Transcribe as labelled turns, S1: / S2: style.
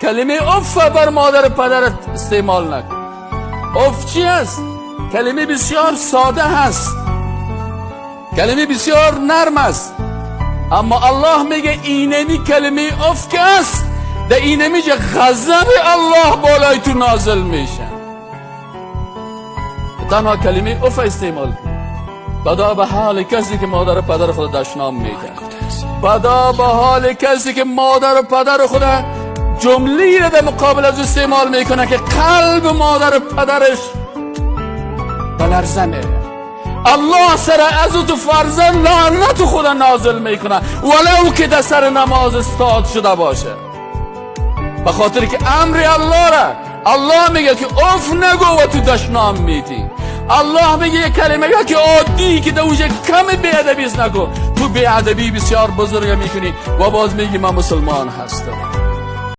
S1: کلمه اف بر مادر پدرت استعمال نکن. اف چی است؟ کلمه بسیار ساده هست، کلمه بسیار نرم است، اما الله میگه اینمی کلمه اف که است، در اینمی جه غضب الله بالای تو نازل میشه. تنها کلمه اف استعمال کن. بدا به حال کسی که مادر و پدر خود دشنام میده، بدا به حال کسی که مادر و پدر خود جمله را در مقابل از استعمال میکنه که قلب مادر و پدرش به لرزه میره. الله سر از تو فرزند لعنت خود نازل میکنه، ولو که در سر نماز استاد شده باشه، به خاطر که امر الله را الله میگه که اف نگو و تو دشنام میدی. الله میگه یک کلمه یا که عادی که در اوج کم بی‌ادبی است نگو، تو بی‌ادبی بسیار بزرگ میکنی و باز میگی من مسلمان هستم.